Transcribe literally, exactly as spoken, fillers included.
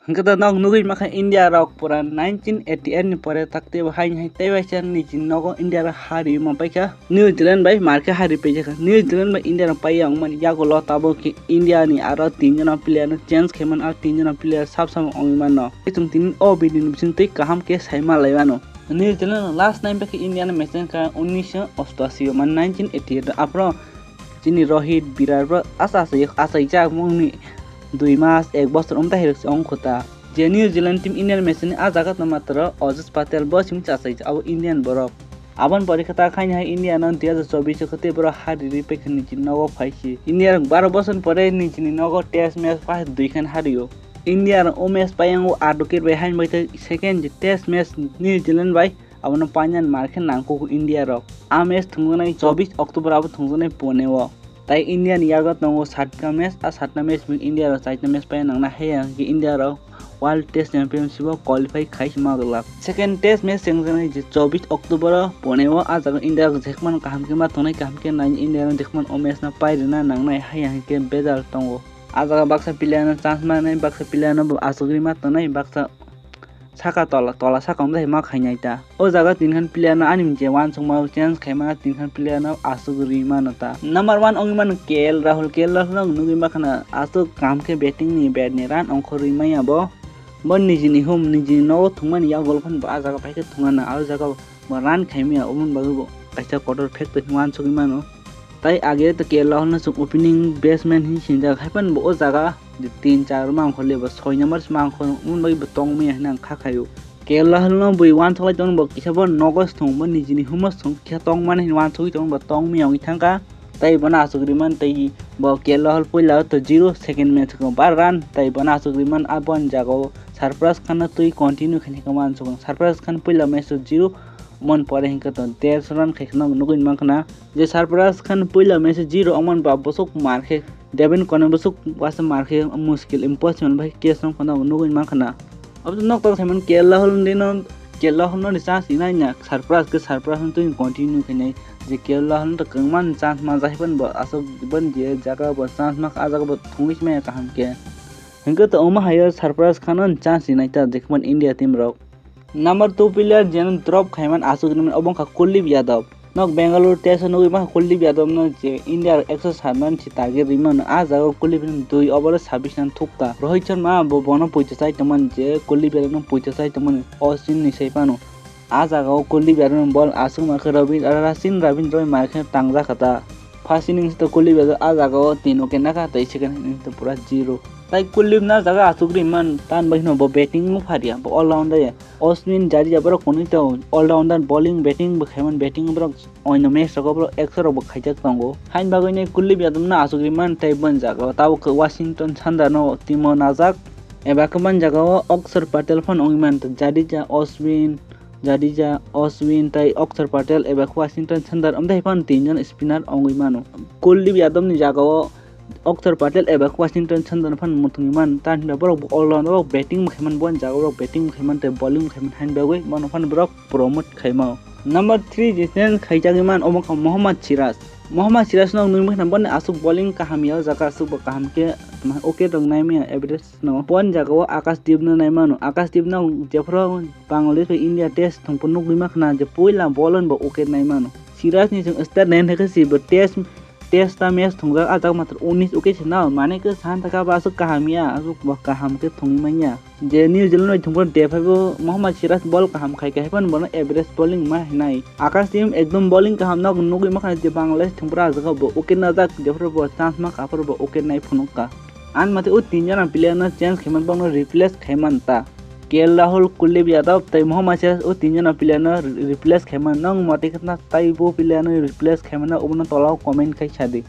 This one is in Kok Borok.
Hwnkhe to nok nugwi mankha India rok pura nineteen eighty eight ni pore takte bo haini hai tei waisa niji nogo India rok hari ma paikha. New Zealand bai markhe hari paijak kha. New Zealand bai India rok paiya wngmani yagulo tabuk khe India ni aro tin jona player no change khaimano, aro tin jona player sab sab wngwi mano. Tei chwng tini o video ni bisingtwi kaham khe saima laiwano. New Zealand last time bai khe India no match wngkha unnish sho ostashi o, mane nineteen eighty eight o. Aphro chini Rohit, Virat bro asa asa achai jak mungni dui mas, ek bosor wng tei hai rok se wng kho ta. Je New Zealand team Indian match ni ah jaga no matro Ajaz Patel bo simi se achai jak, abo Indian borok. Aboni pore khe ta khaini hai India no dui hajar chobbish o khe tei borok ha riri paikha niji nogo phai si. India rok baro bosor ni pore nijini nogo test match pai dui khan ha rio. India rok o match pai yango aat wicket bai haini bai tei second je test match New Zealand bai abono painani mar khe nangkuk India rok. A match thwngjaknai chobbish October abo thwngjaknai Pune o. Tai India ni yago tongo satka match, a satka match bai India rok chaita match pai nangna haya hwnkhe India rok World Test Championship o qualify khai ma glak. Second test match thwngjaknai je chobbish October o Pune o, a jaga India rok jekman kaham khe ma tongnai, kaham khe nai India rok jekman o match no pai rwna nangnai haya hwnkhe bejal tongo. A jaga baksa player no chance manai, baksa player no bo asugri ma tongnai, baksa saka tola, tola saka wngwi ma khainai ta. O jaga tin khan player no ani je uansukma change khaima tin khan player no asugri mano ta. Number one wngwi mano K L Rahul, K L Rahul no nugwi ma khana asuk kaham khe batting ni bat ni run ongkhorwi maya bo. Bo nijini home, nijini nogo thwngmani yago phano bo a jaga pai khe thwngana, aro jaga bo run khaimaya, oboni bagwi bo kaisa kotor factor hinwi uansugwi mano. Tai age to K L Rahul no chwng opening batsman hinwi sinijak, haiphano bo o jaga tin char ma ongkhorle bo soi number se ma ongkhor, oboni bagwi bo tongmaya hinwi ang kha khaio. K L Rahul no bui uansuk lai tongo, bo kisa bo nogo se thwng, bo nijini home o se thwng, kisa tongmani hinwi uansugwi tongo, bo tongmaya wngwi thangkha. Tai bono asugri man, tai bo K L Rahul puila to zero, second match ko bar run, tai bono asugri man, aboni jaga o Sarfaraz Khan no twi continue khainai khe uansukha. Sarfaraz Khan puila match o zero, mon pore hinkhe to dersho run khai kheno nugwi mankha na. Je Sarfaraz Khan puila match o zero wngmani ba bwswk mar khe Devon Conway bwswk uaisa mar khe muskil, impossible bai khe catch wng phano nugwi mankha na. Abo to nok tok saiman K L Rahul ni no, K L Rahul no ni chance hinai nya, Sarfaraz khe Sarfaraz no twi continue khainai. Je K L Rahul no to kwbangma chance manjak hai phano bo aswk ban je jaga bo chance mak, a jaga bo thwngwi se maya kaham khe. Hinkhe to omo hai o Sarfaraz Khan no chance hinai ta jekman India team rok. Number two player jeno drop khaiman aswk rimani obo wngkha Kuldeep Yadav. Nok Bengaluru test o nugwi mankha Kuldeep Yadav no je India rok ekso sat run se target rimano, a jaga o Kuldeep no dui over o sabbish run thukta. Rohit Sharma bo bono poito chai tongmani je Kuldeep Yadav no poito chai tongmani o scene ni sai phano. A jaga o Kuldeep Yadav no ball aswk ma khe Ravin-, Rachin Ravindra bai mar khe tangjak kha ta. First innings to Kuldeep Yadav a jaga o tin wicket nakha, tei second innings to pura zero. Tai Kuldeep na jaga aswk ri man, tan bai no bo batting o pharia, bo all rounder ya. Ashwin, Jadeja borok kunui to all rounder, bowling, batting bo khaiman, batting borok oino match rogo borok ekso rok bo khaijak tongo. Hain bagwi ni Kuldeep Yadav no aswk ri man, tai bon jaga o tabuk Washington Sunders no team o najak. Eba khe ban jaga o Akshar Patel phano wngwi man, Jadeja, Ashwin, Jadeja, Ashwin tai Akshar Patel eba khe Washington Sunders, amtwi hai phano tinjon spinner wngwi mano. Kuldeep Yadav ni jaga o Akshar Patel eba khe Washington Sunders phano muthungwi mano, tamni hwnba borok bo all rounder, borok batting bo khaimani, boni jaga o borok batting bo khaimani tei bowling bo khaimani, haini bagwi bono phano borok promote khaimao. Number three je change khaijagwi man omo wngkha Mohammad Siraj. Mohammad Siraj no nugwi mankha boni aswk bowling kaham ya, o jaga aswk bo kaham khe wicket rok naimaya average no. Boni jaga o Akashdeep no naimano. Akashdeep no jephru Bangladesh bai India test thwngphuru nugwi mankha je puila ball on bo wicket naimano. Siraj ni chwng start nai thangkhe si bo test, test ta match thwngjak, ah jaga matwr unis wicket se nao, mane khe san thaka bo aswk kaham ya, aswk bo kaham khe thwngwi manya. Je New Zealand bai thwngphuru de phaibo Mohammad Siraj ball kaham khai khe hai phano bono average bowling ma hinai. Akashdeep ekdom bowling kaham no nugwi mankha je Bangladesh thwngphuru ah jaga bo wicket najak, jephru bo chance mankha aphuru bo wicket nai phunukha. Ani mate o tin jona player no change khaiman, bokno replace khaiman ta. K L Rahul, Kuldeep Yadav tei Mohammad Siraj o tin jona player no re-, replace khaiman. Nwng mate khna tai bo player no replace khaiman na, obono tola o comment khai sadi.